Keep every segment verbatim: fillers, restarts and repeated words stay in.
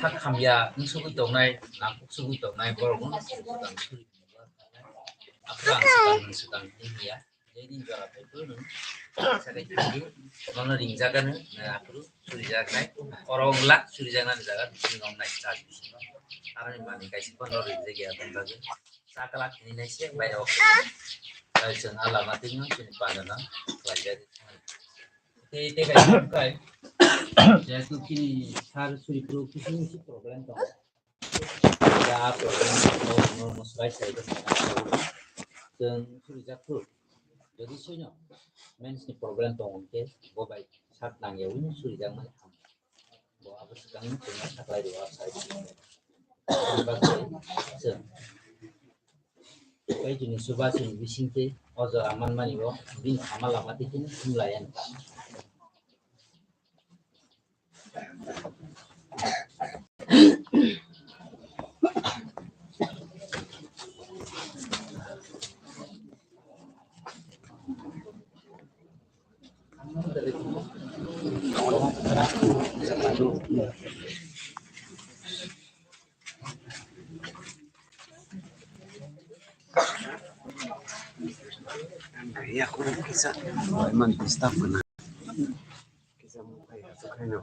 Sak hamya, wng sugwi tongnai, nangkuk sugwi tongnai, borok no swkang suri. Aphuru ang swkang, swkang hini hiya. Jeni jora phai phuru nwng sakai phuru nono ringjak ano, aphuru surijaknai. Oro wng lak surijaknani jaga, bisingo wng nai chak bisingo. Aroni manwi kaisa phano ringjak ya, tong jago. Chak lak hini nai se, bai o. Bai chwng a lama twi no chini panda no khlai jagwi. Tei, tei kaisa wng kha. Jehetu chini sar suri phuru kisi misi problem tongo. Ya, problem no, no, no, swrai swrai khe sana. Chwng surijak phuru. Jodi soino mens ni problem tongo hwnkhe, bo bai sat nangya wino surijak mani ham. Bo abo swkang chwngno saklai rwo, abo sai rwo. Chwng tei chini chubachu ni bisingtwi o jora manmani bo bini kama lama twi kheno thumlaiya wngkha. Ang kaya ko kisa, man disturb na. Kisa mo kaya sa kaya na.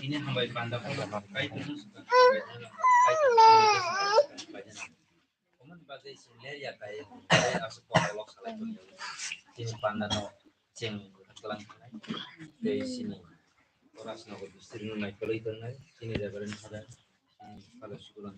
Ini hambai panda panda kai tu. Omo ni bagwi chwng ler ya kai, kai aswk borok lok salai tongya. Chini panda no chwng kwlang thanai. Tei chini Rasnagar district no naikolwi tongnai. Chini Reverend Father, chini Father Sukuran.